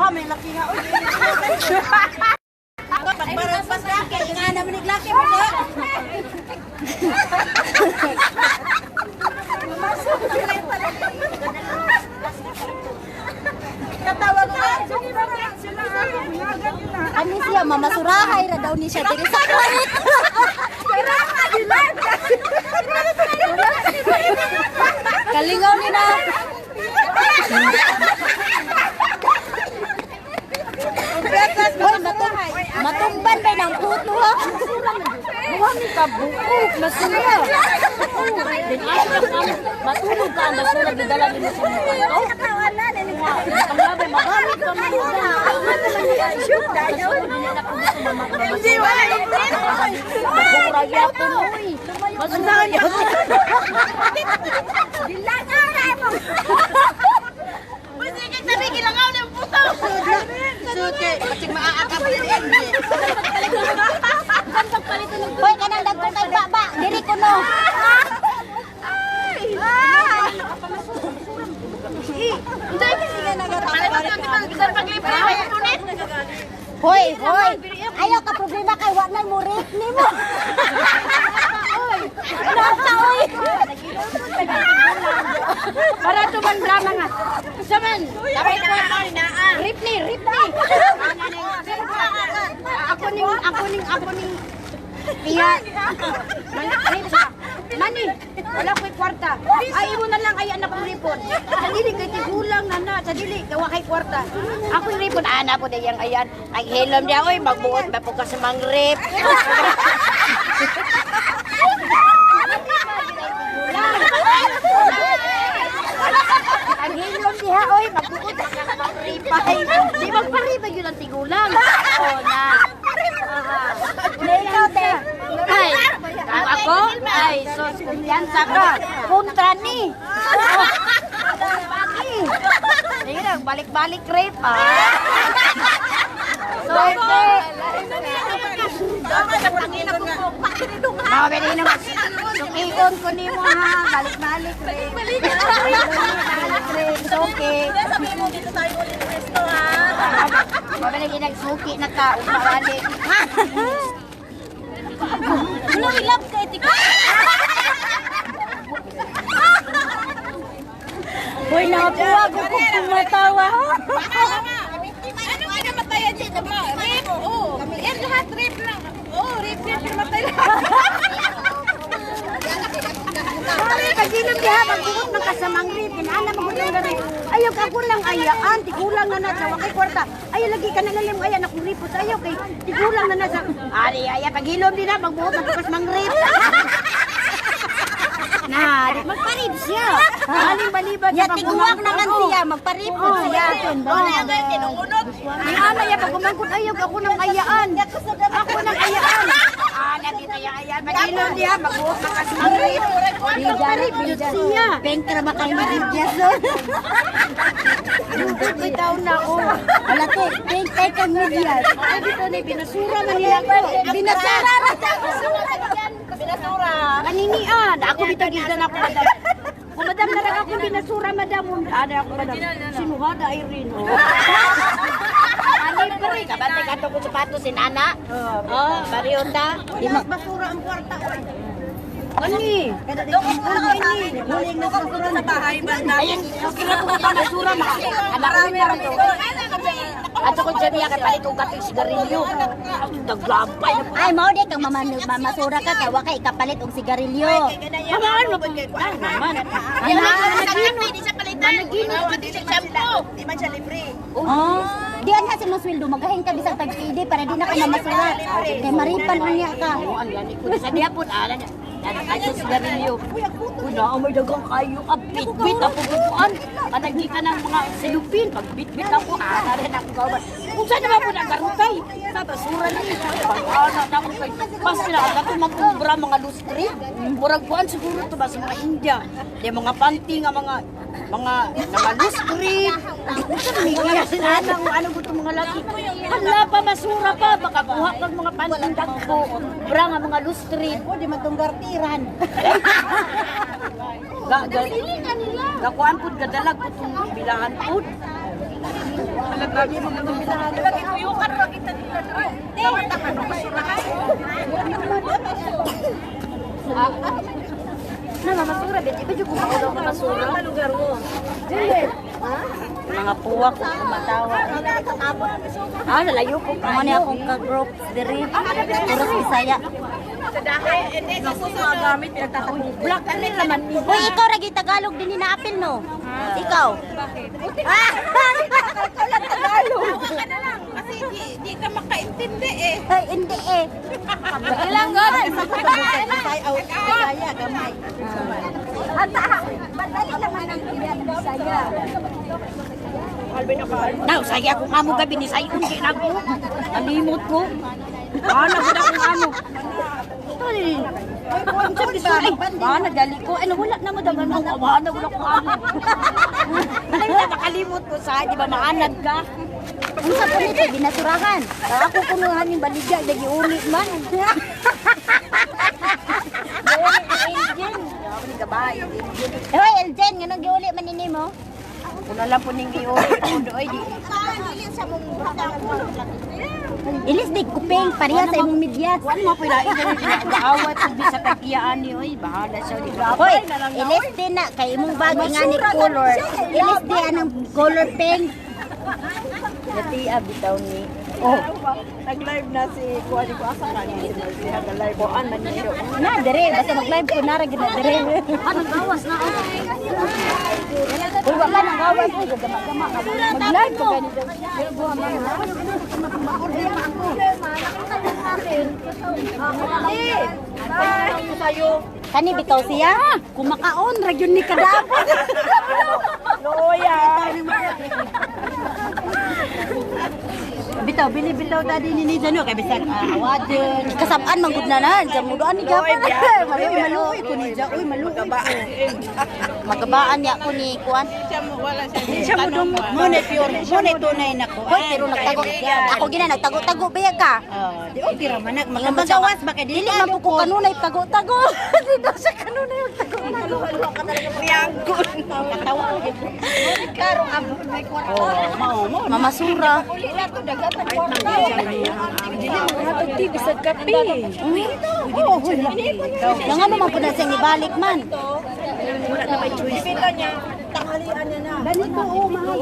Duha may laki nga oy. Pagbarang pas laki nga naman ni laki mo na. Katawa ko. Ano siya, mamasurahay ra daw ni siya diri sa kuwit. Kalingaw ni na. Hoy, matumban ba ng puto ha? Duha ni ka buok, masura. Din asa ka matulog ka ang basura gidala nimo sa mga kwarto. Ang magamit pa man mo. Hindi wala. Basura gyapon oy. Basura gyapon. Sabi gilangaw ng puto. Sud kay pasig maaakap din. Hoy, kanang dagko kay baba, diri ko no. Hoy, hoy. Ayaw ka problema kay wa na mo rate nimo. Oy, nasa oy. Para to man drama nga. Sa man. Rip ni, rip ni. Ako ning iya. Man, rip siya. Mani, wala ko'y kwarta. Ay, imo na lang ay anak kong ripon. Sa dili kay tigulang na na, sa dili gawa kay kwarta. Ako yung ripon, ana po dayang ayan. Ang hilom niya oy, magbuot ba po ka sa mang rip. Ang hilom diha oy, magbuot ba ka sa mang ripay. Di magparipay yun ang tigulang. O na. Aha. Ikaw te. Ay, ang ako, ay, sos, kumpiyansa ka. Kontra ni. Sige lang, balik-balik rape, ah. So, Mabili naman. Sukion ko nimo ha. Balik-balik rape. Balik-balik rape. It's okay. Sabi mo dito tayo ulit presto ha. Mabili ginagsuki na ka. Balik. Wala ilab kay tika. Hoy, nakapuwag ko kung tumatawa. Ano nga namatayan dito ba? Rape? Oo. Yan lahat rape lang. Oo, rape yan. Namatay lahat. Pare, pag-inom diha, pagbuot ng kasamang rip, inaana magutang gani. Ayaw ka kulang ayaan, tigulang na na sa wakay kwarta. Ayaw lagi ka nalalim ayan akong ripos. Ayaw kay tigulang na na sa ari aya paghilom din na magbuot ng kasamang rip. Na, di magparib siya. Aling balibad Ya sa tiguwag na kan Oo. siya, magparipod siya. Ni ana ya pag umangkot ayaw ako nang ayaan. Ako nang ayaan. Ana kita ya ayan paghilom diha magbuot ng kasamang rip. Magparib yun siya. Pengkra ba kang medyas? Lugod bitaw na oh. Wala te, peng kay kang medyas. Ay, dito na, binasura man nila ko. Binasura ra sa Binasura. Kaninian, ako bitaw gildan ako, madam. Kung madam na lang ako binasura, madam. Ada ako, madam. Sinuhada, Irene. Oh. Ani pa rin. Kabantay ka ko sapatos si Nana. Oh, bariyota. Di ma Basura ang kwarta. Ani. Huling na basura sa bahay banda. Ayan, okay na po ka basura. Anak ko na rin to. At ako dyan niya, kapalit kong kato'y sigarilyo. Naglabay na po. Ay, mao di kang mamasura ka kay wa kay kapalit og sigarilyo. Mamaan mo po. Ah, naman. Ana, Di siya palitan. Di siya shampoo. Di man siya libre. Oh, di anha si mo sweldo magahin ka bisag tag PD para di na ka mamasura. Kay maripan unya ka. Oo, ang gani ko. Sa diya po, ala niya. Ay, sigarilyo. Una, amoy dagang kayo. Ah, bit-bit ako bubuan. Kanang ka ng mga silupin. Pag bit-bit ako, ah, rin ako gawan. Kung saan naman po nagkarutay? Sa basura na eh. Pag-ana na ako kay. Pas sila, ang katong mga mga lustri. Murag buwan siguro to ba sa mga India. Di mga panty nga mga lustri. Kung saan may kaya sila ang ano ko mga laki. Hala pa, basura pa. Baka kuha kag mga panty dagko. Bra nga mga lustri. O, di man tong gartiran. Ga, ga, gakuan pud gadalag pud tong bilahan pud. Na mamasura bet iba jud ko makaulaw ka masura. Lugar mo. Mga puwak ko kumatawa. Ah, nalayo ko Mo ni akong ka-group diri. Puros Bisaya. Black ani naman ni. Uy, ikaw ragi Tagalog din ni naapil no? Ikaw. Bakit? Ah! Tawa ka na lang. Kasi di ka makaintindi eh. Ay, hindi eh. Ilang god. Bisaya, gamay. Madali naman ang Bisaya. Now, saya akong amo gabi ni sayo di na ko. Alimot ko. Ana gud akong amo. Tol. Ang sabi sa ay, ana dali ko. Ay wala na mo dagan ang ana wala ko amo. Ay na makalimot ko sa di ba maanad ka. Unsa po nito ginasurahan? Ako kunuhan yung baligya dagi uli man. Hoy, Eljen, nganong giuli man nini mo? Kuna lang po ning giuli ko doy di. Ilis di kuping pareha sa imong medyas. Kuan mo pila gaawat pud bisa kagiyaan ni oy bahala siya di. Hoy, ilis di na kay imong bag nga ni color. Ilis di anang color pink. Natiya bitaw ni. Oh, Nag-live na si Kuha ni Kuha sa kanya. Si Nag-live. Kuan man niyo. Na dire basta mag-live ko nara gid na dire. Ano gawas na oh. Uy, wa pa nang gawas uy, gama-gama ka. Mag-live ko ganito. Kani bitaw siya. Kumakaon ra gyud ni kadapot. Loya. Bitaw bili bitaw tadi ni ni no kay bisag awadon. Kasab-an man gud na na, jamudoan ni gapon. Maluoy Maluoy ko ni Ja, uy maluoy ko. Magabaan niya ko ni kuan. Siya mo wala siya. Siya mo dumot. Mo na pure, mo na tunay na ko. Hoy, pero nagtago. Ako gina nagtago-tago ba ka? Oh, di okay ra man mga magawas ba kay Dili man po ko kanunay tago-tago. Di daw siya kanunay magtago-tago. Katawa. Oh, mao mo. Mamasura. Nang ano man po na siyang ibalik man. Bitaw niya. Tanghalian niya na. Ganito, oh, mahal.